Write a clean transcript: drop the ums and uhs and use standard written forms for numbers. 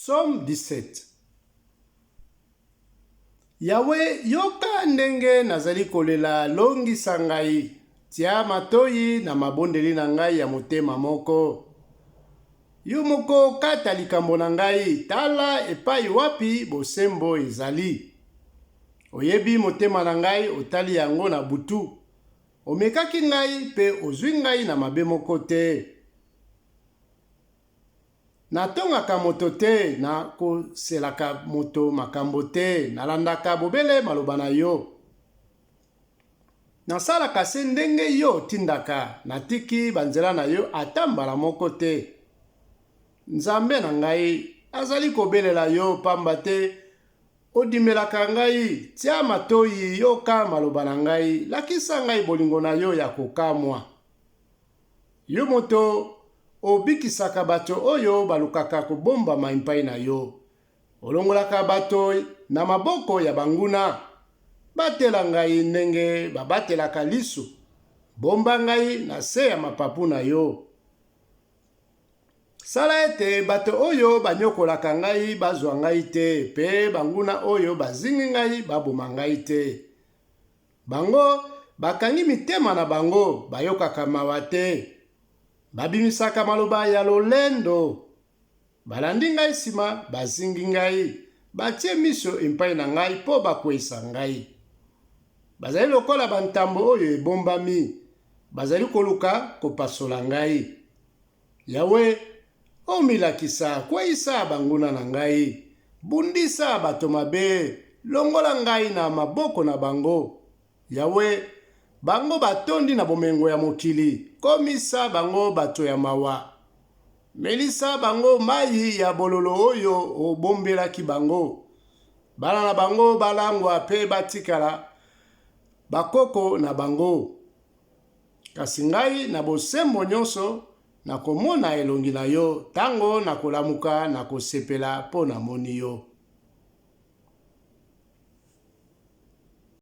Psaume 17. Yawe, yoka ndenge nazali kolela, longisa ngai. Tia matoyi na mabondeli na ngai ya motema moko. Yo moko kata likambo na ngai, tala epai wapi bosembo ezali. Oyebi motema na ngai, otali yango na butu. Omekaki ngai mpe ozwi ngai na mabe moko te. Natongaka moto te, nakoselaka moto makambo te, nalandaka bobele maloba na yo. Nasalaka se ndenge yo otindaka, natiki banzela na yo ata mbala moko te. Nzambe na ngai, nazali kobelela yo, pamba te odimelaka ngai. Tia matoyi, yoka maloba na ngai, lakisa ngai bolingo na yo ya kokamwa. Yo moto obikisaka bato oyo balukaka kobombama epai na yo, olongolaka bato na maboko ya banguna. Batela ngai ndenge babatelaka liso, bomba ngai na se ya mapapu na yo. Sala ete bato oyo banyokolaka ngai bazwa ngai te, mpe banguna oyo bazingi ngai baboma ngai te. Bango bakangi mitema na bango, bayokaka mawa te. Babimisaka maloba ya lolendo. Balandi ngai nsima, bazingi ngai, batie miso epai na ngai mpo bakweisa ngai. Bazali lokola bantambo oyo ebombami, bazali koluka kopasola ngai. Yawe, omilakisa, kweisa banguna na ngai, bundisa bato mabe, longola ngai na maboko na bango. Yawe, bango batondi na bomengo ya mokili, komisa bango bato ya mawa. Melisa bango mayi ya bololo oyo obombelaki bango. Bana na bango balangwa mpe batikala bakoko na bango. Kasi ngai, na bosembo nyonso, nakomona elongi na yo, tango nakolamuka, nakosepela mpo namoni yo.